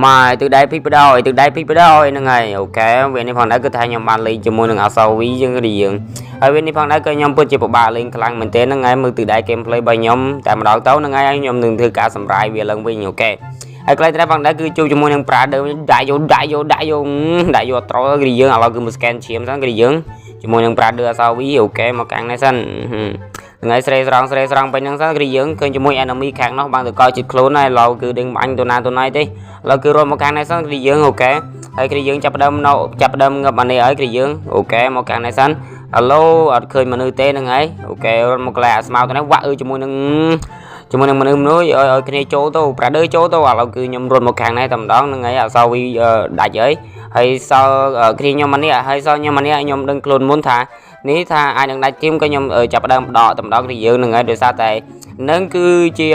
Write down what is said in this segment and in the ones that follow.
ម៉ែទិសដៅភិកបដោយទិសដៅភិកបដោយហ្នឹងហើយ OK វានេះផងដែរគឺថាខ្ញុំបានលេងជាមួយនឹងអសវីយើងរៀងហើយវានេះផងដែរក៏ខ្ញុំពិតជាពិបាកលេងខ្លាំងមែនទែនហ្នឹងហើយមើលទិសដៅ gameplay របស់ខ្ញុំតែម្ដងទៅហ្នឹងហើយខ្ញុំនឹងធ្វើការសម្រាយវាឡើងវិញ OK ហើយកន្លែងត្រែផងដែរគឺជួបជាមួយនឹង brother ដាក់យកដាក់យកដាក់យកដាក់យកត្រូលគឺយើងឥឡូវគឺមក scan ឈាមសិនគឺយើងជាមួយនឹង brother អសវី OK មកកាំងនេះសិនថ្ងៃស្រេស្រង់ស្រេស្រង់ពេញហ្នឹងសិនគឺយើងឃើញជាមួយ enemy ខាងនោះបានទៅកោចិត្តខ្លួនហើយឥឡូវគឺដេញបាញ់ទៅណាទៅណៃទេឥឡូវគឺរត់មកខាងនេះសិនគឺយើង OK ហើយគឺយើងចាប់ផ្ដើមនៅចាប់ផ្ដើមងឹបអានេះហើយគឺយើង OK មកខាងនេះសិនហៅឡូអត់ឃើញមនុស្សទេហ្នឹងហើយ OK រត់មកកន្លែងអាស្មៅទៅនេះវាក់អឺជាមួយនឹងមនុស្សមនុស្សឲ្យឲ្យគ្នាចូលទៅ brother ចូលទៅឥឡូវគឺខ្ញុំរត់មកខាងនេះតែម្ដងហ្នឹងហើយអសវីដាច់ហើយហើយសល់គ្នាខ្ញុំម្នាក់ហើយសល់ខ្ញុំម្នាក់ខ្ញុំដឹងខ្លួនមុនថានេះថាអាចនឹងដាច់ team ក៏ខ្ញុំចាប់ផ្ដើមដកតែម្ដងគឺយើងហ្នឹងហើយដោយសារតែនឹងគឺជា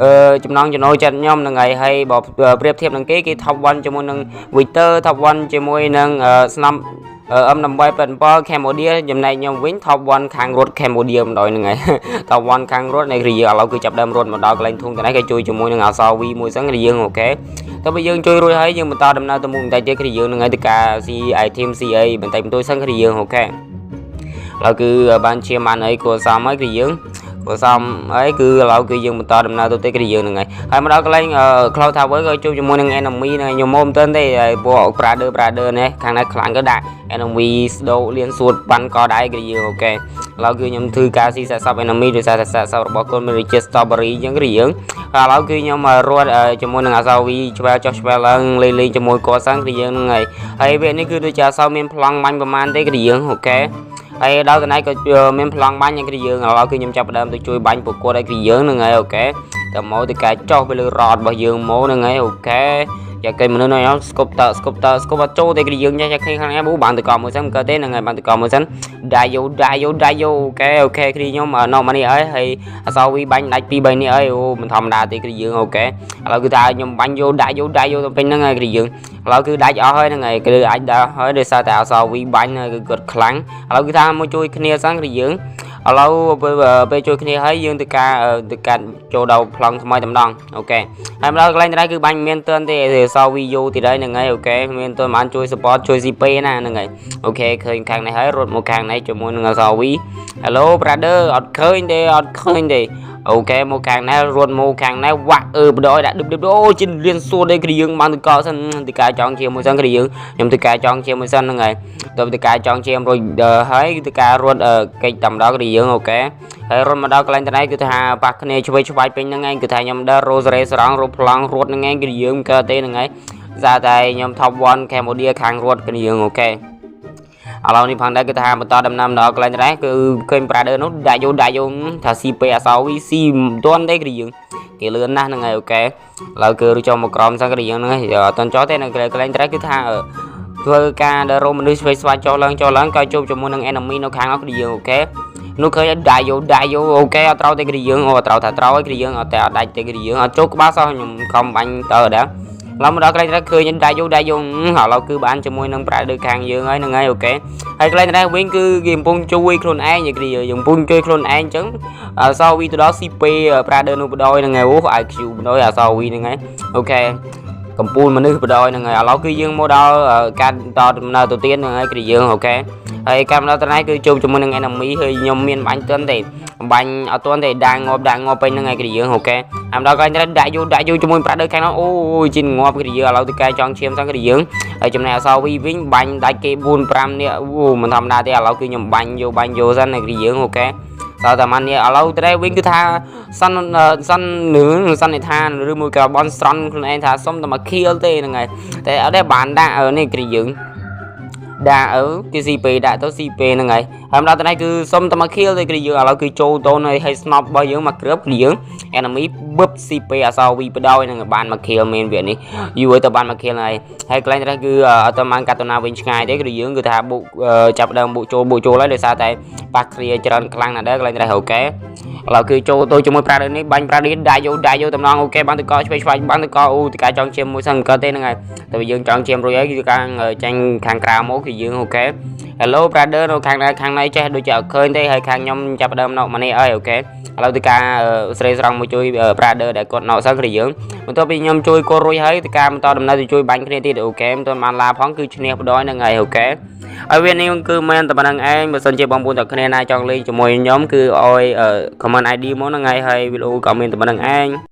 អឺចំណងចំណូលចិត្តខ្ញុំហ្នឹងហើយហើយបើប្រៀបធៀបនឹងគេគេ top 1ជាមួយនឹង Victor top 1ជាមួយនឹងស្នំ M887 Cambodia ចំណែកខ្ញុំវិញ top 1ខាងរត់ Cambodia ម្ដងហ្នឹងហើយ top 1ខាងរត់នៃយើងឥឡូវគឺចាប់ដើមរត់មកដល់កន្លែងធុងទៅនេះគេជួយជាមួយនឹងអស V មួយសិនយើង OK ទៅបើយើងជួយរួចហើយយើងបន្តដំណើរទៅមុខបន្តិចទៀតគឺយើងនឹងឲ្យទៅការ ស៊ី item ស៊ីអីបន្តិចបន្តួចសិនគឺយើង OK ឥឡូវគឺបានឈាមបានអីគួរសមហើយគឺយើងគួរសមហើយគឺឥឡូវគឺយើងបន្តដំណើរទៅទេគឺយើងហ្នឹងហើយហើយមកដល់កន្លែង Cloud Tower ក៏ជួបជាមួយនឹង enemy ហ្នឹងខ្ញុំមកមិនទាន់ទេហើយពួក brother brother នេះខាងនេះខ្លាំងក៏ដាក់ enemy ស្ដោលៀនសួតប៉ាន់កដៃគឺយើង OK ឥឡូវគឺខ្ញុំធ្វើការស៊ីសាកសព enemy ដោយសារតែសាកសពរបស់គាត់មានដូចជា strawberry អញ្ចឹងគឺយើងហើយឥឡូវគឺខ្ញុំរត់ជាមួយនឹងអាសាវីឆ្វែលចុះឆ្វែលឡើងលេងលេងជាមួយគាត់សិនគឺយើងហ្នឹងហើយហើយវគ្គនេះគឺដូចជាអសមានប្លង់បាញ់ប្រហែលទេគឺយើង OK ហើយដល់កន្លែងក៏មានប្លង់បាញ់គឺយើងឥឡូវគឺខ្ញុំចាប់ផ្ដើមទៅជួយបាញ់ពួកគាត់ឲ្យគឺយើងហ្នឹងហើយ OK តែមកទៅកែចោះទៅលើរ៉តរបស់យើងមកហ្នឹងហើយ OK យ៉ាគេមនុស្សនៅស្គប់តស្គប់តស្គប់អត់ចូលទេគឺយើងយ៉ាឃើញខាងនេះប៊ូបានទៅកមួយសិនកើតទេហ្នឹងហើយបានទៅកមួយសិនដាយយោដាយយោដាយយោ OK OK គ្រីខ្ញុំនៅមកនេះហើយហើយអសវីបាញ់ដាច់2 3នេះហើយអូមិនធម្មតាទេគ្រីយើង OK ឥឡូវគឺថាខ្ញុំបាញ់យោដាក់យោដាក់យោទៅពេញហ្នឹងហើយគ្រីយើងឥឡូវគឺដាច់អស់ហើយហ្នឹងហើយគឺអាចដល់ហើយដោយសារតែអសវីបាញ់គឺគាត់ខ្លាំងឥឡូវគឺថាមកជួយគ្នាសិនគ្រីយើងឥឡូវពេលជួយគ្នាហើយយើងទៅការទៅកាត់ចូលដល់ប្លង់ថ្មីតែម្ដង OK ហើយមកដល់កន្លែងនេះគឺបាញ់មានទឿនទេសវីយូទីដែរហ្នឹងហើយ OK មានទឿនបានជួយ support ជួយ CP ណាហ្នឹងហើយ OK ឃើញខាងនេះហើយរត់មកខាងនេះជាមួយនឹងសវី Hello brother អត់ឃើញទេអត់ឃើញទេ OK មកខាងនេះរត់មកខាងនេះវាក់អឺបដ ாய் ដាក់ឌឹបឌឹបអូជិនលៀនសួរទេគឺយើងបានទៅកសិនទៅការចង់ជាមួយសិនគឺយើងខ្ញុំទៅការចង់ជាមួយសិនហ្នឹងហើយទៅទៅការចង់ជារួចហើយទៅការរត់កិច្ចតែម្ដងគឺយើង OK ហើយរត់មកដល់កន្លែងតនេះគឺថាប៉ះគ្នាឆ្វេងឆ្វាយពេញហ្នឹងឯងគឺថាខ្ញុំដើររ៉ូសេរីស្រង់រត់ប្លង់រត់ហ្នឹងឯងគឺយើងកើតទេហ្នឹងឯងសារតែខ្ញុំ top 1 Cambodia ខាងរត់គឺយើង OK ឥឡូវនេះផងដែរគឺថាបន្តដំណើរដល់កន្លែងនេះគឺឃើញ brother នោះដាក់យោដាក់យោថា CP អសវី C មិនទាន់ទេគឺយើងគេលឿនណាស់ហ្នឹងហើយ OK ឥឡូវគឺរុចចូលមកក្រោមសិនគឺយើងហ្នឹងហើយអត់ទាន់ចោះទេនៅកន្លែងត្រេះគឺថាធ្វើការដល់រោមនុស្សស្វ័យស្វាចុះឡើងចុះឡើងក៏ជួបជាមួយនឹង enemy នៅខាងនោះគឺយើង OK នោះឃើញដាក់យោដាក់យោ OK អត់ត្រូវទេគឺយើងអូត្រូវថាត្រូវហើយគឺយើងអត់តែអត់ដាច់ទេគឺយើងអត់ចូលក្បាលសោះខ្ញុំខំបាញ់ទៅដែរឡើងមកដល់កន្លែងនេះឃើញដាក់យោដាក់យោឥឡូវគឺបានជាមួយនឹងប្រាដូចខាងយើងហើយហ្នឹងហើយ OK ហើយកន្លែងនេះវិញគឺគេកំពុងជួយខ្លួនឯងគឺយើងកំពុងជួយខ្លួនឯងអញ្ចឹងអសវីទៅដល់ CP brother នោះបដ ாய் ហ្នឹងហើយអូ IQ បដ ாய் អសវីហ្នឹងហើយ OK កំពូលមនុស្សបដ ாய் ហ្នឹងហើយឥឡូវគឺយើងមកដល់ការតដំណើរទៅទៀតហ្នឹងហើយគឺយើង OK ហើយការដំណើរទៅនេះគឺជួបជាមួយនឹង enemy ហើយខ្ញុំមានបាញ់ទិនទេបាញ់អត់ទាន់ទេដាងងាប់ដាងងាប់ពេញហ្នឹងហើយគឺយើង OK ហើយមកដល់កន្លែងនេះដាក់យូដាក់យូជាមួយ brother ខាងនោះអូយជីនងាប់គឺយើងឥឡូវទៅកែចង់ឈាមសិនគឺយើងហើយចំណែកអសវីវិញបាញ់ដាច់គេ4 5នាក់អូមិនធម្មតាទេឥឡូវគឺខ្ញុំបាញ់យកបាញ់យកសិនគឺយើង OK សល់តែម៉ាននេះឥឡូវត្រេវិញគឺថាសន្សន្នសន្និដ្ឋានឬមួយក៏បនស្រន់ខ្លួនឯងថាសុំតែមកខៀលទេហ្នឹងហើយតែអត់ទេបានដាក់នេះគឺយើងដាក់អឺគេ CP ដាក់ទៅ CP ហ្នឹងហើយហើយមកដល់ថ្ងៃគឺសុំតែមកខៀលទេគឺយើងឥឡូវគឺចូលទៅនៅហើយស្នប់របស់យើងមកគ្របគឺយើង enemy បឹប CP អសវីបដោយហ្នឹងបានមកខៀលមែនវានេះយូរទៅបានមកខៀលហើយហើយកន្លែងនេះគឺអត់បានកាត់ទៅណាវិញឆ្ងាយទេគឺយើងគឺថាបុកចាប់ដើមបុកចូលបុកចូលហើយដោយសារតែប៉ះគ្រាច្រើនខ្លាំងណាស់ដែរកន្លែងនេះ OK ឥឡូវគឺចូលទៅជាមួយ brother នេះបាញ់ brother ដាក់យកដាក់យកតំណង OK បានទៅកឆ្វេងឆ្វាយបានទៅកអូតកចង់ជាមួយសិនកើតទេហ្នឹងហើយតែយើងចង់ជាមរួចហើយគឺខាងចាញ់ខាងក្រៅមកគឺយើង OK Hello brother នៅខាងណាខាងណៃចេះដូចជាអត់ឃើញទេហើយខាងខ្ញុំចាប់ផ្ដើមណកមកនេះអើយ okay ឥឡូវទៅការស្រីស្រង់មកជួយ brother ដែលគាត់ណកសិនគ្នាយើងបន្ទាប់ពីខ្ញុំជួយគាត់រួចហើយទៅការបន្តដំណើរទៅជួយបាញ់គ្នាទៀត okay មិនទាន់បានឡាផងគឺឈ្នះបដ ாய் ហ្នឹងហើយ okay ហើយវានេះគឺមែនតែប៉ុណ្្នឹងឯងបើសិនជាបងប្អូនទាំងគ្នាណាចង់លេងជាមួយខ្ញុំគឺឲ្យ comment ID មកហ្នឹងហើយហើយវីដេអូក៏មានតែប៉ុណ្្នឹងឯង។